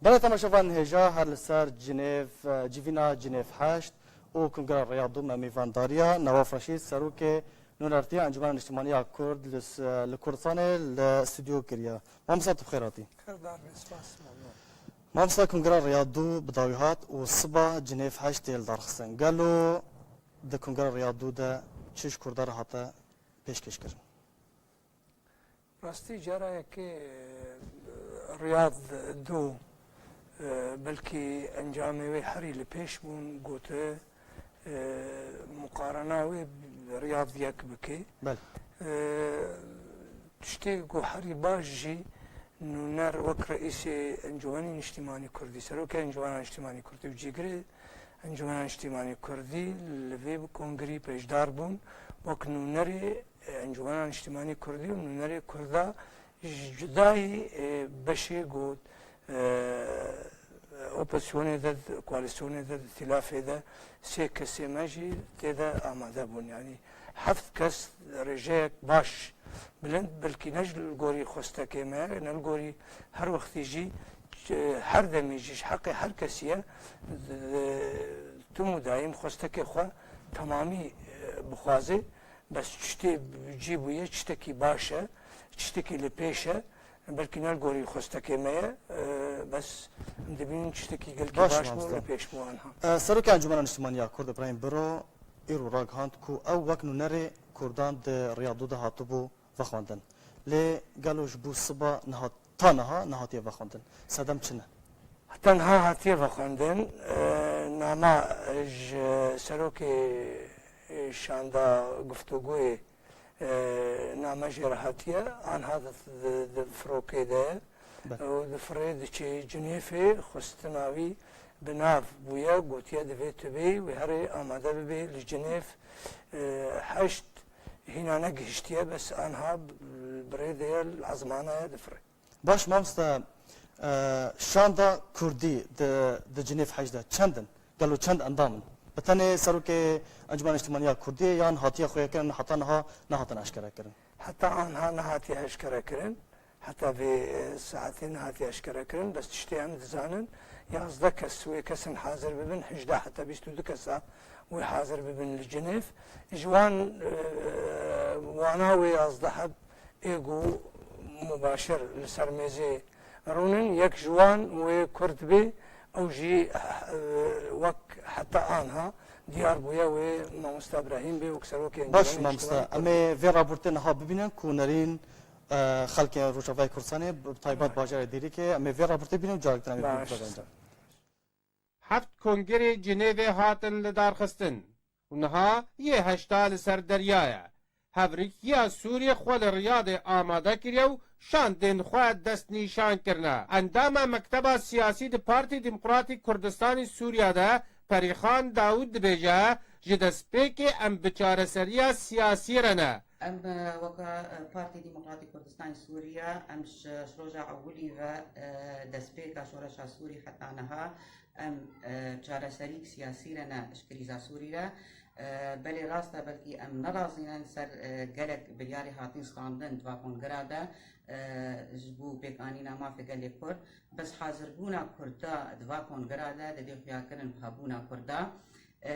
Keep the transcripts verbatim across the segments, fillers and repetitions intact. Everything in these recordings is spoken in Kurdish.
Belê temaşevan hêja her li ser Cinêv, e, civîna Cinêv heşt û Kongreya Riyad û me mêvandariya Newaf Reşîd, serokê nûnertiya Encûmena Niştimanî ya Kurd li s-, li Kurdistanê li stûdyo kiriye. Mamosta, tu bi xêr hatî. Xêrdar be, spas, memnun. Mamosta, Kongreya Riyad û bi dawî hat û siba Cinêv heşt tê li dar xistin. Gelo di Kongreya Riyad û de çi ji Kurdan re hate pêşkêş kirin? Rastî cara yekê, e, Riyad du, e, belkî encamê wê herî li pêş bûn, gote, e, muqarena wê Riyad yek bike. Belê. E, tiştê ku herî baş jî nûner wek reîsê Encûmenê Niştîmanî Kurdî, serokê Encûmena Niştîmanî Kurdî û cîgirê Encûmena Niştîmanî Kurdî li vê kongrî beşdar bûn, wek nûnerê Encûmena Niştîmanî Kurdî û nûnerê Kurda ji cudayî, e, beşê ku, e, opozisyonê de, koalîsyonê de, îtîlafê de sê kesê me jî tê de amade bûn. Yanî heft kes rêjeyek baş, bilind, belkî ne ji gorî xwestekê me, ne li gorî her wextî jî, e, her demî jî ji heqê her kesî ye, e, tim û dayîm xwestekê xwe temamî, e, bixwaze. Bes tiştê cî bûye, tiştekî baş e, tiştekî li pêş e. Belkî ne li gorî xwestekê me ye, e, bes em dibînin tiştekî gelkî baş bû, li pêş bû anha. E, Serokê Encûmena Niştimanî ya Kurd Îbrahîm Biro îro ragihand ku ew wek nûnerê Kurdan di Riyad du de hatibû vexwendin. Lê gelo ji bo siba niha, ta niha nehatiye vexwendin. Sedem çi ne? Heta niha hatiye vexwendin. E, nama ji serokê, e, şanda guftûgoyê, e, name jê re hatiye. Anha di, di, di firokê de ye. Belê. Û di firê diçê Cinêfê, xwestina wî bi nav bûye, gotiye divê tu bêyî, wê herê amade bibê li Cinêf, e, heşt hîna negihiştiye, bes anha bi rê de ye, li ezmana ye, difire. Baş mamoste, e, şanda Kurdî di, di Cinêv heşt de çend in? Gelo çend endam in? Bi tenê serokê Encûmena Niştimanî ya Kurdî yan hatiye xuyakirin, heta niha nehatin eşkerekirin? Heta anha nehatiye eşkerekirin. Heta vê, e, saetê nehatiye eşkerekirin. Bes tiştê em dizanin, yazdeh kes wê kesin hazir bibin, hejdeh heta bîst û du kesa wê hazir bibin li Cinêv. Ji wan, e, wana wê yazdeh heb ê ku mubaşir li ser mêzê rûnin, yek ji wan wê Kurd bê, ew jî, e, wek heta anha diyar bûye, wê Mamosta Brahîm bê, wek serokê Baş Encûmenê mamoste, Niştimanî Kurd. Em ê vê raportê niha bibînin ku nerîn, e, xelkê Rojavayê Kurdistanê, bi taybet Baş. Bajarê Dêrikê, em ê vê raportê bînin û carek din em ê Baş. bibînin. Heft kongrê Cinêvê hatin lidarxistin û niha yê heşta li ser derya ye. Hevrikiya Sûriyê xwe li Riyadê amade kiriye û şandên xwe destnîşan kirine. Endama Mekteba Siyasî di Partî Demokratîk Kurdistanî Sûriya de Perîxan Dawûd dibêje, ji destpêkê em bi çareseriya siyasî re ne. Em, e, weke, e, Partî Demokratîk Kurdistanî Sûriye, em ji, ji roja ewilî ve, e, destpêka şoreşa Sûrî heta niha, em, e, çareserîk siyasî re ne ji krîza Sûrî re. E, belê rast e, belkî em nerazî ne li ser, e, gelek biryarê hatin standin di va kongera de, e, ji bo pêkanîna mafê gelê Kurd. Bes hazirbûna Kurda di va kongera de didê xuyakirin bi hebûna Kurda. E,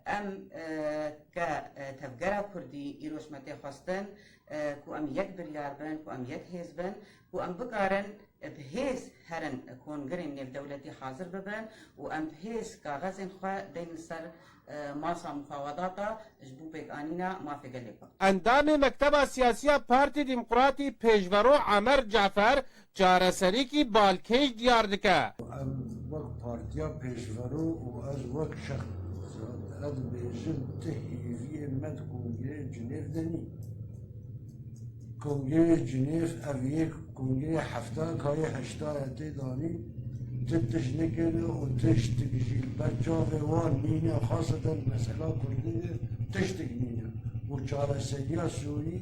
em, e, ke, e, tevgera Kurdî îro ji me tê xwestin, e, ku em yek biryar bin, ku em yek hêz bin, ku em bikarin, e, bi hêz herin kongirên nêvdewletî hazir bibin û em bi hêz kaxezên xwe deyn li ser, e, masa muxawedata ji bo pêkanîna mafê gelê Kurd. Endamê Mekteba Siyasî ya Partî Demokratî Pêşvero Emer Cafer çareserîkî balkêş diyar dike. Em wek partiya pêşvero û ez wek şexs, ez dibêjim, ti hêviyên me di Kongreyê Cinêv de nîn. Kongreyê Cinêv, ev yek kongreyê hefta ka yê heşta ye tê danîn, ti tişt nikirine û tiştik jî li ber çavê wan nîne, xaseten mesela Kurdî de tiştik nîne. Û çareseriya Sûrî,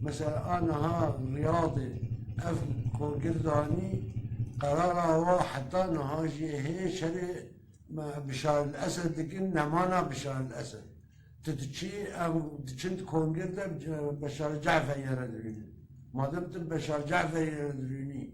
mesela a niha Riyadê ev kongir danî, qerara wa heta niha jî hê şerê me Bişar el Esed dikin, nemana Bişar el Esed. Tu diçî, em diçin di kongir de Beşar Caferî re dirûnî. Madem tu Beşar Caferî re dirûnî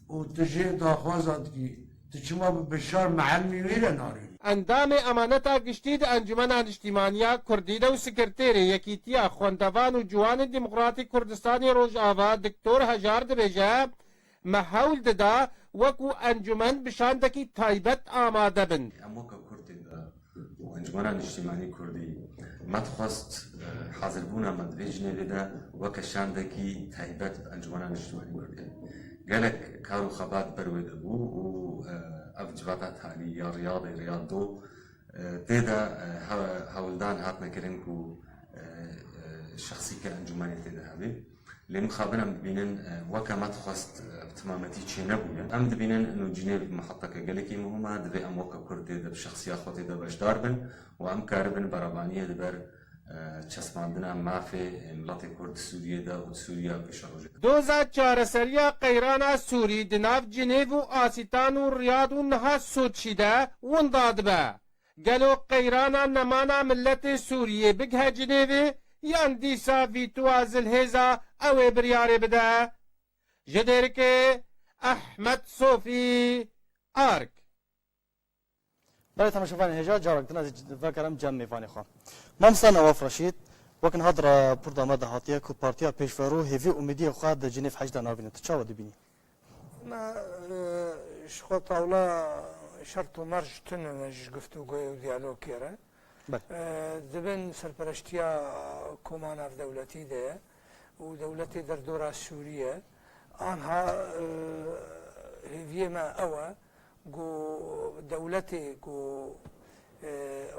û tu jê daxwaza dikî, Tu çima bi Bişar Mehelmî wê re narînî? Endamê Emaneta Giştî di Encumena Niştîmaniya Kurdî de û Sekreterê Yekîtiya Xwendevan û Ciwanên Demokratîk Kurdistanê Rojava Doktor Hejar dibêje, me hewl dida wekû encûmen bi şandekî taybet amade bin. Em weke Kurd tê de û Encûmena Niştîmanî Kurdî me dixwest, e, hazirbûna me di vê Cinêvê de weke şandekî taybet bi Encûmena Niştîmanî Kurdî. Gelek kar û xebat ber wê de bû û, e, ev civata talî ya Riyadê, Riyad do, e, tê de, e, he-, hewldan hatine kirin ku, e, e, şexsîke encûmenê tê de hebe. Lê mixabin em dibînin, e, weke me dixwest, e, bi timametî çênebûye. Em dibînin ino Cinêv miheteke gelekî muhim e, divê em weke Kurd tê de bi şexsiya xwe tê de beşdar bin û em karibin berevaniyê li ber, e, çesmandina mafê, e, miletê Kurd di Sûriyê de û di Sûriya pêşerojê. Doza çareseriya qeyrana Sûrî di nav Cinêv û Asîtan û Riyad û niha Soçî de winda dibe. Gelo qeyrana nemana miletê Sûriyê bigihe Cinêvê yan dîsa vîtoa zilhêza ew ê biryarê bide? Ji Dêrikê Ehmed Sofî, Ark. Belê temaşevanên hêja, carek din ez ê vegerim cem mêvanê xwe. Mamosta Newaf Reşîd, wek niha di raporta me de hatiye ku Partiya Pêşverû hêvî û umîdiyê xwe di Cinêv Heşt de nabîne. Tu çawa dibînî? Me, e, ji xwe tawla şert û merc tune ne ji guftûgoyê û diyalogê re. Belê. E, di bin serpereştiya koma navdewletî de ye û dewletê derdora Sûrî ye. Anha, e, hêviyê me ew e ku dewletê ku, e,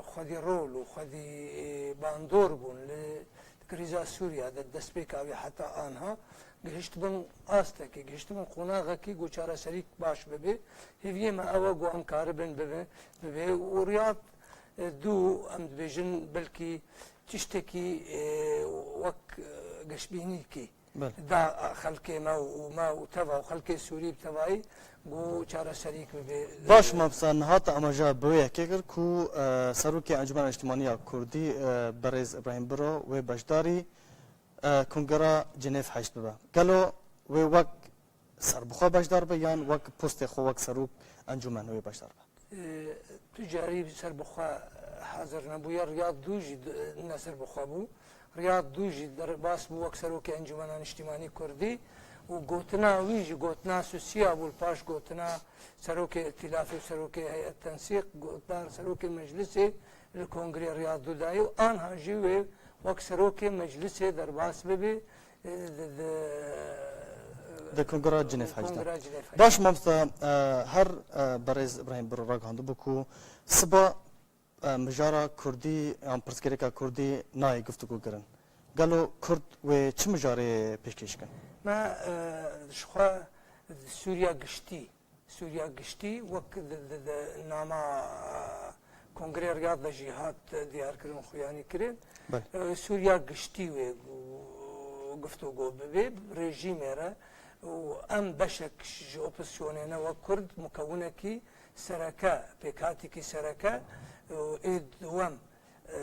xwedî rol û xwedî, e, bandor bûn li krîza Sûriya de destpêka wî heta anha, gihiştibin astekê, gihiştibin qonaxekî ku çareserî baş bibe. Hêviyê me ew e ku em karibin bibe, bibe û Riyad, e, dû, em dibêjin belkî tiştekî, e, wek, e, geşbînîkî Belê. da xelkê me û me û teva û xelkê Sûrî bi tevayî ku çareserîk bibe. Baş, mamosta, niha te amaja bi wê yekê kir ku, e, Serokê Encûmena Niştimanî ya Kurdî, e, berêz Îbrahîm Biro wê beşdarî, e, Kongera Cinêv Heşt bibe. Gelo wê wek serbixwe beşdar be yan wek postê xwe wek serok encûmen wê beşdar be? E, tu carî serbixwe hazir nebûye. Riyad dû jî d-, ne serbixwe bû. Riyad dû jî derbas bû wek serokê Encûmena Niştimanî Kurdî û gotina wî jî gotina susiya bû li paş gotina serokê Îtîlafê û serokê Heyet Tensîq, gotina serokê Meclisê li Kongrê Riyad dû dayî û anha jî wê wek serokê Meclisê derbas bibe, e, di, di, Di Kongra Cinêv Hejdeh. Kongra Cinêv Hejdeh. Baş, mamosta, e, her, e, berêz Îbrahîm Biro ragihandibû ku siba, e, mijara Kurdî yan pirsgirêka Kurdî nayê guftûgo kirin. Gelo Kurd wê çi mijarê pêşkêş kin? Me, e, ji xwe Sûriya giştî, Sûriya giştî wek di, di, di nama Kongrê Riyad de jî hat diyarkirin, xuyanî kirin. Belê. E, Sûriya giştî wê gu-, guftûgo bibe, rejîmê re û em beşek ji opozisyonê ne wek Kurd, mukewinekî sereke, pêkhatîkî sereke û ê duwem, e,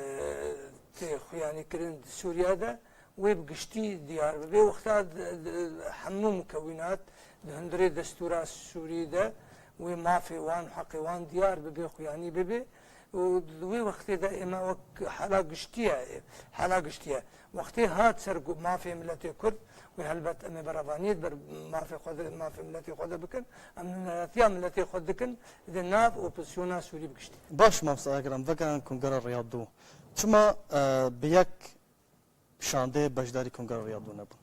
tê xuyanîkirin di Sûriya de, wê bi giştî diyar bibe. Wexta d-, d-, hemû mukewînat di hundirê destûra Sûrî de wê mafê wan û heqê wan diyar bibe, xuyanî bibe û di wê wextê de ême wek hala giştî ye, hala giştî ye. Wextê hat ser gu-, mafê miletê Kurd, wê helbet em ê berevaniyê di ber mafê xwe de, mafê miletê xwe de bikin. Em nûneratiya miletê xwe dikin di nav opozisyona Sûrî bi giştî. Baş, mamosta, eger em vegerin Kongera Riyad du, çima, e, bi yek şandê beşdarî Kongera Riyad du nebûn?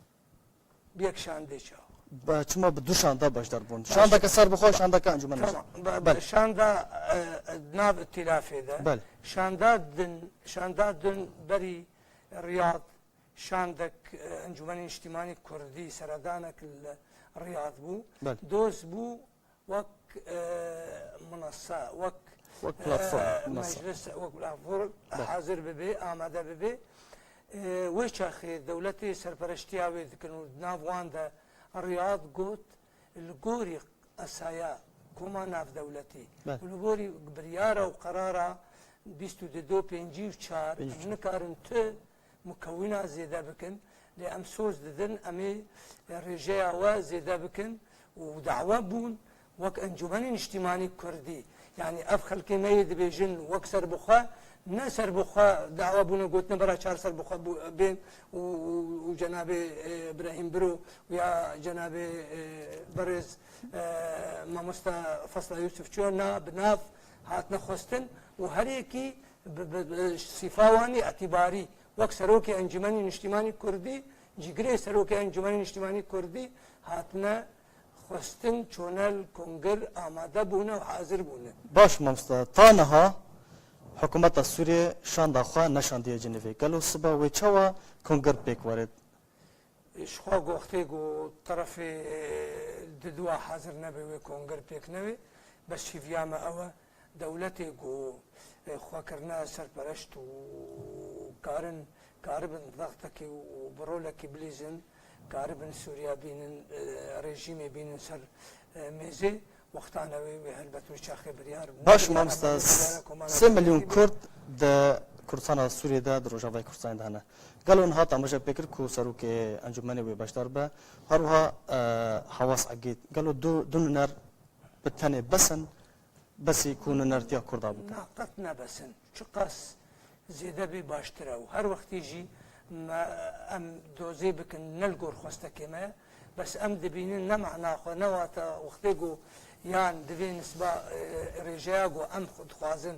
Bi yek şandê çawa? Be, çima bi du şanda beşdar bûn? Baş. Şandeke serbixwe, şandeke encûmen. Tamam. Be, be, belê. Şanda, e, e, nav îtîlafê de. Belê. Şanda din, şanda din berî Riyad şandek, e, Encûmenê Niştîmanî Kurdî seredanek li Riyad bû. Belê. Doz bû wek, e, minasa, wek, Wek platform, e, minasa. Meclis, wek platform Belê. Hazir bibe, amade bibe. E, wê çaxê dewletê serpereştiya wê dikin û di nav wan de Riyad got, li gorî esaya koma navdewletî Belê. Û li gorî biryara û qerara bîst û du, pêncî û çar, Pêncî û çar. Em nikarin tu mukewîna zêde bikin, lê em soz didin, em ê rêjeya we zêde bikin û dawe bûn Wek Encûmenê Niştîmanî Kurdî, yanî ev xelkê me yê dibêjin wek serbixwe, ne serbixwe dawa bûne gotine bera çar serbixwe bû-, bên û, û, û cenabê, e, Birahîm Biro û ya cenabê, e, berêz, e, mamosta Fasla Yûsif çûye na bi nav hatine xwestin û her yekî bi, bi, bi sîfa wan îtibarî wek serokê Encûmenê Niştîmanî Kurdî, cîgirê serokê Encûmenê Niştîmanî Kurdî hatine xwestin, çone li kongir amade bûne û hazir bûne. Baş mamosta, ta niha hikûmeta Sûriyê şanda xwe neşandiye Cinêvê. Gelo siba wê çawa kongir pêk were? Ji xwe goxtê ku terefê, e, diduwa hazir nebe wê kongir pêk nebe, bes hîviya me ew e, dewletê ku, e, xwe kirine serpereşt û karin, karibin zextekî û bi rolekî bilîzin, karibin Sûriya bînin, e, rejîmê bînin ser, e, mêzê, wextan ew ê wê helbet wê çaxê biryar. Baş mamosta, sê milyon Kurd di Kurdistana Sûriyê de, di Rojavayê Kurdistanê de hene. Gelo niha temaşe pê kir ku serokê encûmenê wê beşdar be, her wiha, e, Hawas Egîd. Gelo du, du nûner bi tenê bes in, besî ku nûnertiya Kurda bikin? Na, qet ne bes in. Çiqas zêde bê baştir e û her wextî jî me, em dozê bikin ne li gor xwestekê me ye. Bes em dibînin ne mana xwe, ne wate wextê ku yan divê nisba, e, rêjeya ku em xwe dixwazin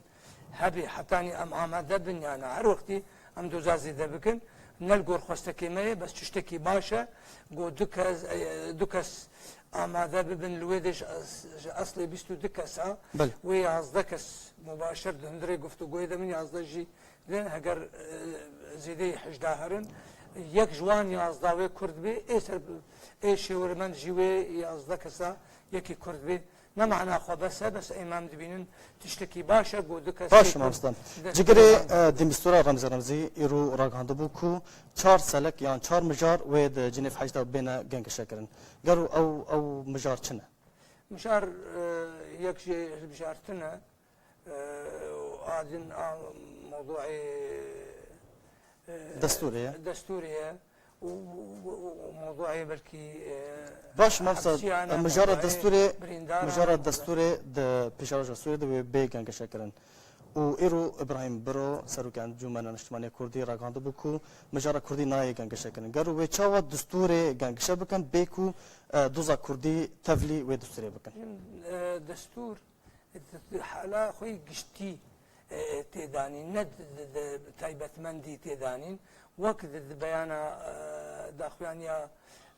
hebê, hetanî em amade bin, yan her wextî em doza zêde bikin, ne li gor xwestekê me ye, bes tiştekî baş e, ku du kes, e, du kes amade bibin, li wê de ji es-, ji eslê bîst û du kes a, Belê. Wê yazdeh kes mubaşir di hundirê guftûgoyê de bin, yazdeh jî din, heger, e, zêdeyî hejdeh herin, yek ji wan yazdeh wê Kurd bê, ê ser, ê şêwirmend jî wê yazdeh kesa yekî Kurd bê. Ne mana xwe bes e, bes ê me em dibînin tiştekî baş e, ku du kes Baş sê e, Kurd mamosta. Cigirê, e, Demîstora Remzî Remzî îro ragihandibû ku çar selek yan çar mijar wê di Cinêv Heşt de bêne gengeşekirin. Gelo ew, ew mijar çi ne? Mijar, e, yek jê hilbijartin e, e, a din a mewduê, e, Destûrê ye. Destûrê ye. Û, û, û, û mewduê belkî, e, Baş, mamosta, hepsiyane, mijara mewduê destûrê, birîndara, mijara mewduê destûrê di pêşeroja Sûriyê de wê bê gengeşekirin. Û îro Îbrahîm Biro, serokê Encûmena Niştimanî Kurdî, ragihandibû ku mijara Kurdî nayê gengeşekirin. Gelo wê çawa destûrê gengeşe bikin, bê ku, e, doza Kurdî tevlî wê destûrê bikin? E, destûr, e, hala xwe giştî, e, tê danîn, ne di, di, di taybetmendî tê danîn. Wek di, di beyana, e, daxuyaniya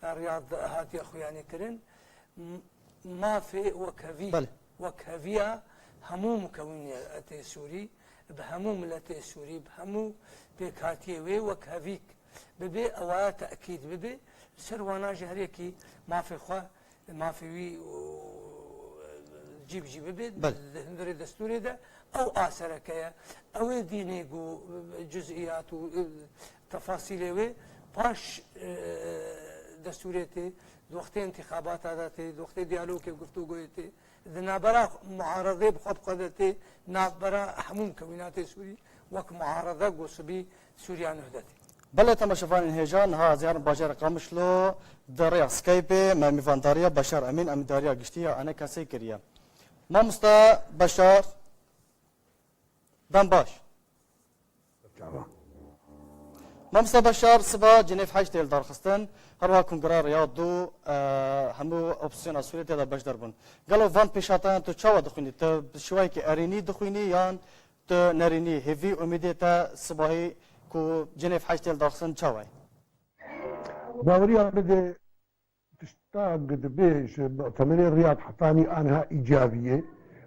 Riyad hatiye xuyanî kirin. M-, mafê wekhevî, Belê. Wekheviya hemû mukewiniyetê Sûrî, bi hemû miletê Sûrî, bi hemû pêkhatiyê wê wekhevîk bibe, ewaya tekîd bibe, li ser wana jî her yekî mafê xwe, mafê wî, û, cî bi cî bibe, Belê. Di hundirê destûrê de ew a sereke ye. Ew ê dînê ku cuziyat û, e, tefasîlê wê paş, e, destûrê tê, di wextê întîxabata de tê, di wextê diyalogê û guftûgoyê tê, di navbera muaredê bi xwe bi xwe de tê, navbera hemû mukewînatê Sûrî wek muarede ku sibî Sûriya Nuh de tê. Belê temaşevanên hêja, niha ez herim bajêra Qamişlo di rêya Skypeê me mîvandariya Beşar Emîn, emîndariya giştî ya E N K S'ê kiriye. Mamoste Beşar, dem baş. Çava. Mamoste Beşar, siba Cinêv Heşt tê lidarxistin, her wiha Kongra Riyad du, e, hemû opozîsyona Sûriyê tê de beşdar bûn. Gelo van pêşhatiyan tu çawa dixwînî? Tu bi şêweyekî erênî dixwînî yan tu nerînî? Hêvî, umîdê te sibahî ku Cinêv Heşt tê lidarxistin çawa ye? Baweriya min de tişta ku dibê ji mutemerê Riyad hetanî aniha îcabî ye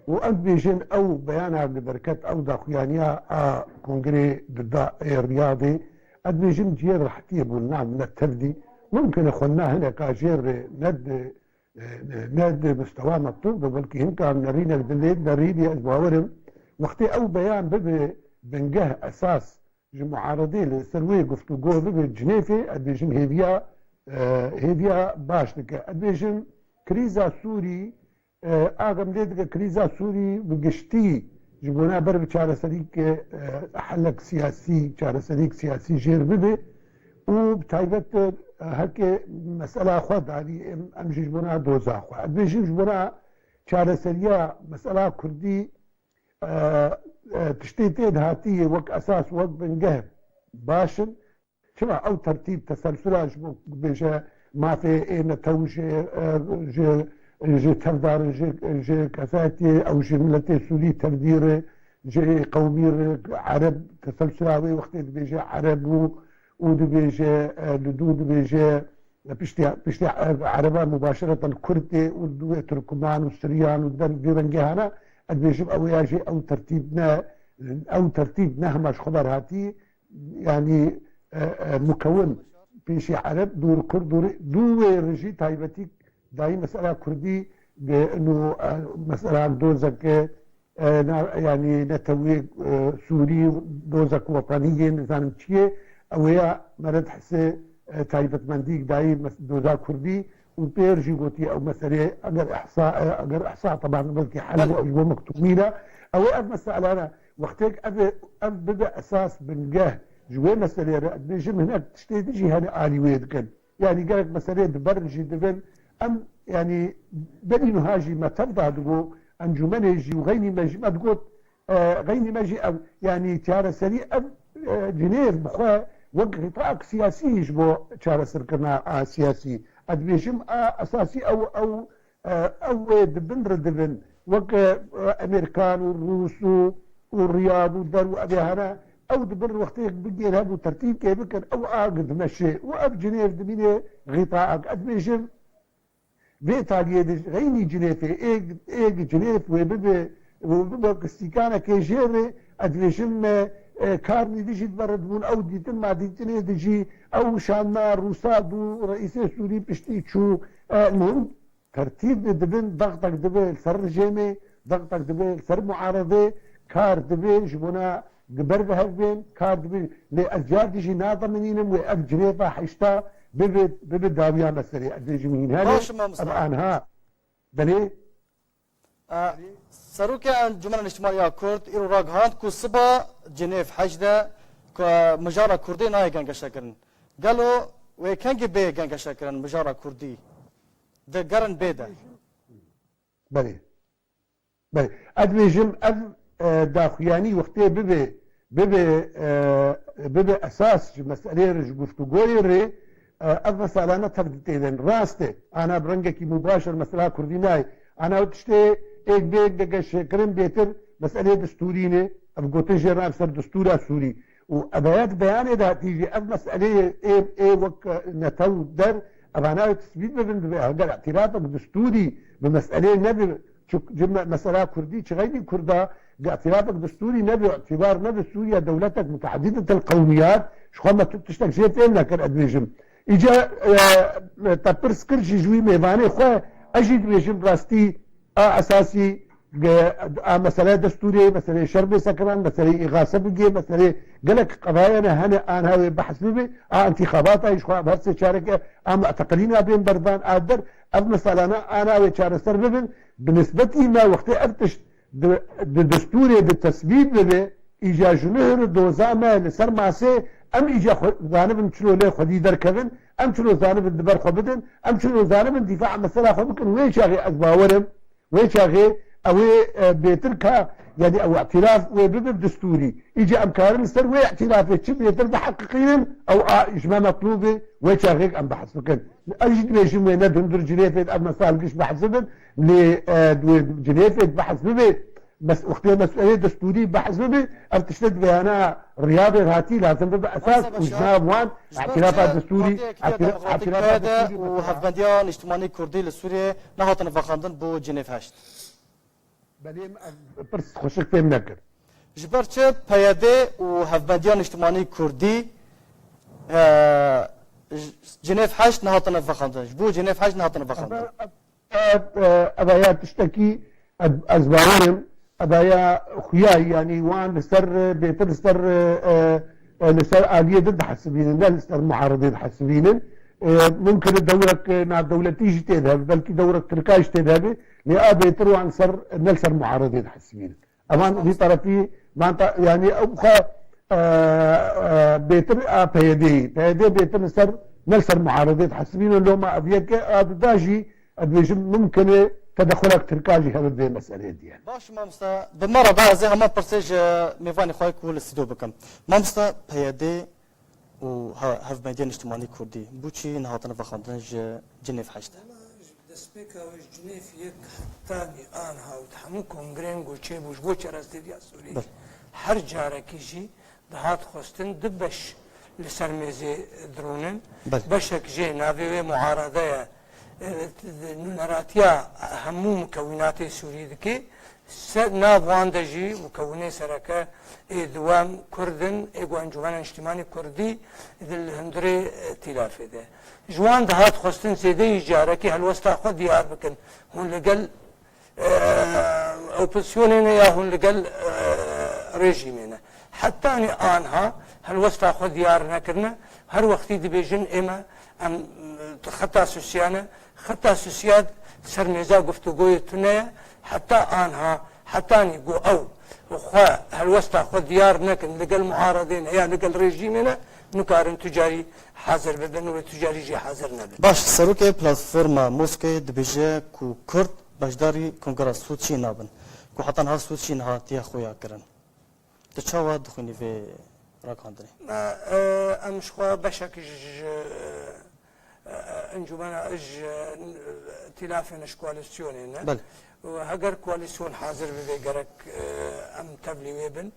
û em dibêjin ew beyana li berket ew daxuyaniya a kongrê di da ê Riyadê, ez dibêjim cihê rehetiyê bû, namine tevlî. Mumkin e xwendina hineka jê re ne di, ne di mistewa metlûb be, belkî hinka nerînek dilê nerînî, ez bawer im wextê ew beyan bibe bingeh, esas ji muaredê li ser wê guftûgo bibe Cinêvê, ez dibêjim hêviya, e, hêviya baş dike. Ez dibêjim krîza Sûrî, e, agam lê dike krîza Sûrî bi giştî ji bona ber bi çareserîk, e, helek siyasî, çareserîk siyasî jêr bibe û bi taybet, e, heke mesela xwe darî em, em jî ji bona doza xwe. Ez dibêjim ji bona çareseriya mesela Kurdî, e, e, tiştê tê de hatî yê wek esas, wek bingeh baş in. Çima ew tertîb teselsula ji bo bêje mafê ê netew ji, e, ji, ji tevdarin, ji, ji kesayetiyê ew ji miletê Sûrî tevdî re, ji qewmî re, Ereb teselsula wê wextê dibêje Ereb û, û dibêje, e, li dû dibêje, piştî, piştî, e, Ereba mubaşereten Kurd tê û dû wê Tirkman û Siryan û der vî rengê hene, ez dibêjim ew ya jî ew tertîb ne, ew tertîb ne hema ji xwe berhatî, yanî, e, e, mukewin pêşî Ereb, dûr Kurd, dûr, dû wê re jî taybetî dayî mesela Kurdî, de, nû, e, mesela dozeke, e, na-, yanî netewî, e, Sûrî, dozek wetanî yê nizanim çi ye, ew ya me re dihise, e, taybetmendî dayî mes-, doza Kurdî û pêr jî gotî ew meselê eger ihsa, e, eger ihsa teban belkî hel Belê. bû, ji bo mektumî ne. Ew ê ev meselane wextêk ev, ev bibe esas bingeh ji wê meselê re, ez dibêjim hinek tiştê din jî hene alî wê dikin. Yanî gerek meselê di ber jî dibin. Em, yanî berî niha jî me tev da digo, encûmenê jî û xeynî me jî me digot, e, xeynî me jî ev, yanî çareserî ev, e, Cinêv bi xwe wek xîtaek siyasî ji bo çareserkirina a siyasî. Ez dibêjim a esasî ew, ew, e, ew wê di bin re dibin. Wek, e, Amerîkan û Rûs û, û Riyad û der û evê hene, ew di bin re wextê bigêr hev û tertîbkê bikin, ew a dimeşe û ev Cinêv dimîne xîtaek. Ez dibêjim, vê taliyê de xeynî Cinêfê, ê, ê Cinêf wê bibe, wê bibe stîkanekê jê re, ez dibêjim me, e, karnî de jî di ber re dibûn, ew dîtin ma dîtinê de jî, ew şanna Rûsa dû reîsê Sûrî piştî çû, e, muhim tertîb de dibin, dextek dibe li ser rejêmê, dextek dibe li ser muaredê, kar dibe ji bona di ber ve hev bên, kar dibe. Lê ez car dî jî nademinînim wê ev Cinêva heşta bibe, bibe dawiya meselê. Ez dibêjim hîn hene, Baş e, mamosta. ev anha. Belê. E, Serokê Encûmena Niştimanî ya Kurd îro ragihand ku siba Cinêv heşt de ku mijara Kurdî nayê gengeşekirin. Gelo wê kengî bê gengeşekirin mijara Kurdî? Di gerin bê de. Belê. Belê. Ez dibêjim ev, e, daxuyanî wextê bibe, bibe, e, bibe esas ji meseleyê re, ji guftûgoyê re, e, ev meselane tev dê têdin. Rast e. Ana bi rengekî mubaşir mesela Kurdî nayê. Ana ew tiştê êk bê êk de geşekirin bêtir meseleyê destûrî ne. Ev gotin jê re ev ser destûra Sûrî. Û ev heye di beyanê de hatî jî ev meseleyê ê, ê wek netew der, evana wê tesbît bibin, divê heger îtirafek destûrî bi meseleyê nebe, çi, çi me-, mesela Kurdî, çi xeynî Kurda, îtirafek destûrî nebe, îtibar nebe Sûriye dewletek muteadidetel qewmiyat, ji xwe me tu tiştek jê fêm nekir, ez dibêjim. Îca, e, te pirs kir jî ji wî mêvanê xwe, ez jî dibêjim rastî, a esasî, ge-, a mesele destûrê, meseleyê şer bê sekiran, meseleyê îxase bigê, meseleyê gelek qedayene hene anha wê behs bibe, a întîxabata jî xwe ev her sê çareke, a muteqilîna bên berdan a der, ev meselana ana wê çareser bibin, bi nisbetî me wextê ev tişt di, di destûrê de tesbît bibe, îca ji nuh re doza me li ser masê, em îca xwe zanibin çilo lê xwedî derkevin, em çilo zanibin di ber xwe bidin, em çilo zanibin dîfa mesela xwe bikin, wê çaxê ez bawerim, wê çaxê ew ê, e, bêtir ka, yanî ew îtiraf wê bibe destûrî. Îca em karin li ser wê îtirafê çi bêtir biheqiqînin, ew a ji me metlûb e, wê çaxê em behs bikin. Ez jî dibêjim wê ne di hundir Cinêfê de ev mesel giş behs bibin, lê, e, di wê Cinêfê de behs bibe, mes-, wextê meseleyê destûrî behs bibe, ev tişte di beyana Riyadê hatî lazim bibe esas û ji nav wan îtirafa destûrî, îtira-, îtirafa destûrî û hevbendiya niştimanî Kurdî li Sûriyê nehatine vexandin bo Cinêv heşt. Belê, em pirs xweşik fêm nekir. Ji ber çi P Y D û Hevbendiya Niştimanî Kurdî, e, ji-, Cinêv heşt nehatine vexandin? Ji bo Cinêv heşt nehatine vexandin? Ev, ev, ev, ev ya tiştekî ez, ez bawerim, ev ya xuya, yanî wan li ser, bêtir li ser, e, e, li ser aliyê din dihesibînin, ne li ser muaredê dihesibînin. E, mumkin e dewrek, e, navdewletî jî tê de hebe, belkî dewrek tirka jî tê de hebe, lê a bêtir wan ser, ne li ser muaredê dihesibînin. Evan vî terefî, van ta-, yanî ew xwe, e, e, bêtir a P Y D'yî. P Y D bêtir li ser, ne li ser muaredê dihesibînin, loma ev yek e, a duda jî, ez dibêjim, mumkin e, Tedexulek Tirka jî hebe vê meseleyê diye. Baş mamoste, bi me re be, ez ê hema pirsê ji mêvanê xwe ku li stûdyo bikim. Mamoste, P Y D û he-, Hevmediya Niştimanî Kurdî, bo çi nehatine vexwendin ji Cinêv heşt? Wela, ji destpêka wê ji Cinêv yek hetanî anha û di hemû kongreyên ku çêbû ji bo çareseriya Sûrî, Belê. Her carekî jî dihat xwestin du beş li ser mêzê dirûnin. Belê. Beşek jê navê wê muarade ye. E, nûneratiya hemû mukewînatê Sûrî dike. Ser nav wan de jî mukewinê sereke ê diwem Kurd in, ê ku Encûmena Niştimanî Kurdî di li hundirê, e, tîlafê de. Ji wan dihat xwestin zêdeyî carekî helwesta xwe diyar bikin. Hûn li gel, e, opozisyonê ne ya hûn li gel, e, rejîmê ne. Hetanî anha helwesta xwe diyar nekirine. Her wextî dibêjin ême em, e, xeta susiya ne. Xeta susiya ser mêza guftûgoyê tune ye. Heta anha, hetanî ku ew xwe helwesta xwe diyar nekin li gel muaredê ne ya li gel rejîmê ne, nikarin tu carî hazir bibin û tu carî jî hazir nebin. Baş, serokê platforma Moskeyê dibêje ku Kurd beşdarî Kongreya Soçiyê nabin, ku heta niha Soçiyê niha hatiye xuya kirin. Tu çawa dixwînî vê ragihandinê? Me, e, em ji xwe beşek ji, ji, e, e, encûmena, ji, e, tîlafên, ji koalîsyonê ne. Belê. Û heger koalîsyon hazir bibe, gerek, e, em tevlî wê bin.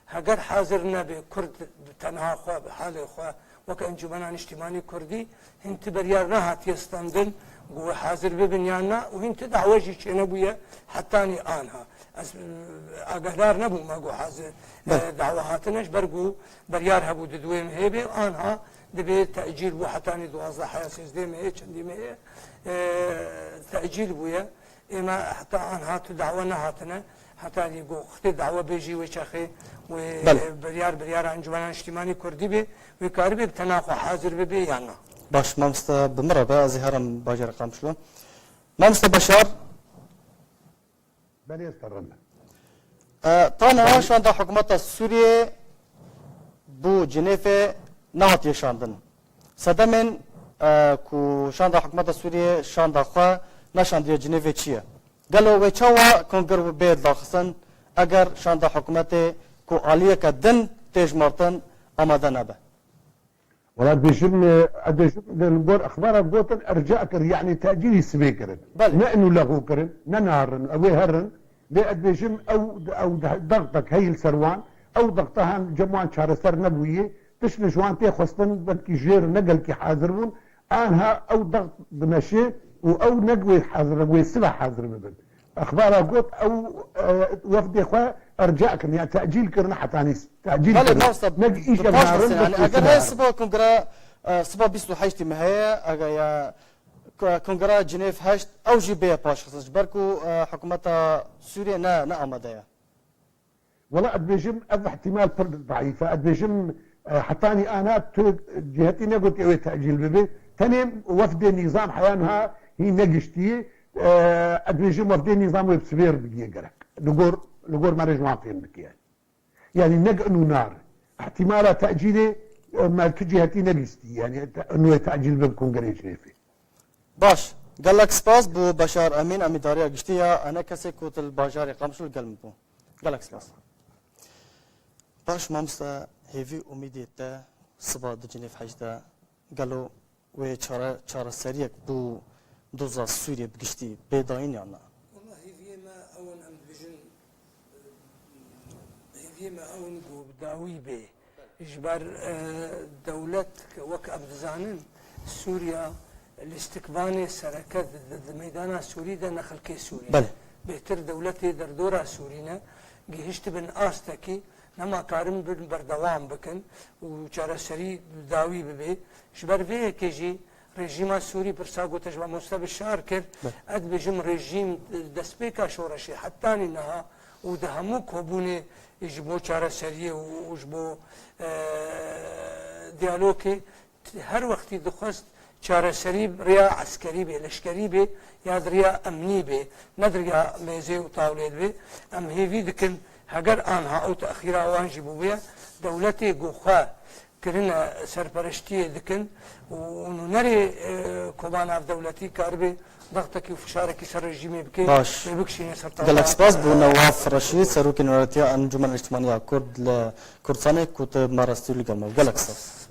Heger hazir nebe, Kurd bi tenha xwe, bi halê xwe, wek Encûmena Niştimanî Kurdî, hîn ti beryar nehatiye standin, ku hazir bibin yan na, û hîn ti dawe jî çênebûye hetanî anha. Ez, e, agahdar nebûme ku hazir, Belê. e, dawe hatine, ji ber ku beryar hebû di duwê mehê bê, anha dibê tecîl bû hetanî duwazdeh ya sêzdeh mehê, çendî mehê, e, tecîl bûye. Ême heta anha tu dawe nehatine. Heta dî ku xitê dawe bê jî wê çaxê wê Belê. biryar, biryara Encûmena Niştimanî Kurdî bê, wê karibê bi tena xwe hazir bibe yan na. Baş, mamoste, bi min re be, ez ê herim bajarê Qamişlo. Mamoste Beşar. Belê, ez te re me. E, ta niha şanda hikûmeta Sûriyê bo Cinêfê nehatiye şandin. Sedemên, e, ku şanda hikûmeta Sûriyê şanda xwe neşandiye Cinêvê çi ye? Gelo wê çawa kongre bê daxistin eger şanda hikûmetê ku aliyeke din tê jmartin amade nebe? Wela dibêjim, e, ez dibêjim, li gor exbara gotin erca kir, yanî tecîlî sibê kirin. Belê. Ne inu lexû kirin, ne narin, ew ê herin. Lê ez dibêjim ew, ew de-, dextek heye li ser wan, ew dexte han cem wan çareser nebûye, tişt li ji wan tê xwestin, belkî jêr ne gelkî hazir bûn, anha ew dext dimeşe û ew ne wê hazir, wê sibe hazir bibin. Exbara got ew, e, wefdê xwe erca kirin, ya tecîl kirin, hetanî tecîl Belê, kirin. Mamoste, Ne bi îşev paş narin, destê, ne yani, eger ne siba kongre, e, siba bîst û heştê mehê, eger ya ko-, kongre Cinêv heşt, ew jî bê paşxistin. Ji ber ku, e, hikûmeta Sûriyê ne, ne amade ye. Wela ez dibêjim ev ihtimal pir daîf e. Ez dibêjim, e, hetanî ana tu cihetî negotiye wê tecîl bibe. Tenê wefdê nîzam heya niha hîn negiştiye. E, ez dibêjim wefdê nîzam wê bi sibê re bigiye gerek. Li gor, li gor me re ji wan fêm dike. Yanî ne inu nar. Ihtimala tecîlê, e, me tu cihetî nebîstî. Yanî te-, inu wê tecîl bibe kongreyê Cinêfê. Baş. Gelek spas bo Beşar Emîn, em îdariya giştî ya, ene kesê ku tu li bajarê Qamişlo gel min bû. Gelek spas. Baş mamoste, hêvî umîdê te siba di Cinêv heşt de gelo wê çare-, çareseriyek bo doza Sûriyê bi giştî bê dayîn yan na? Wela hêviyê me ew in, em dibêjin, hêviyê me ew in ku bi dawî bê. Ji ber, e, dewlet, wek em dizanin, Sûriya lîstikvanê sereke di, di, di meydana Sûrî de ne xelkê Sûrî ne. Belê. Bêtir dewletê derdora Sûrî ne, gihiştibin astekî, nema karin bin berdewam bikin û çareserî dawî bibe. Ji ber vê yekê jî rejîma Sûrî, pirsa ku te ji mamoste Bişar kir, Belê. ez dibêjim rejîm destpêka şoreşê hetanî niha û di hemû kobûnê ji bo çareseriyê û, û ji bo, e, diyalogê her wextî dixwest çareserî bi riya eskerî bê, leşkerî bê ya di riya emnî bê, ne di riya mêzê û tawlê bê. Em hêvî dikin heger anha ew texîra wan jî bûbûye, dewletê ku xwe kirine serpereştiyê dikin û nûnerê, e, koma navdewletî karibe dextekî û fişarekî ser rejîmê bike, Baş. Lê bikişîne ser Gelek spas bo Newaf Reşîd, Serokê Nûneretiya Encûmena Niştimanî ya Kurd li Kurdstanê ku tu marastiyo li gel me. Gelek spas.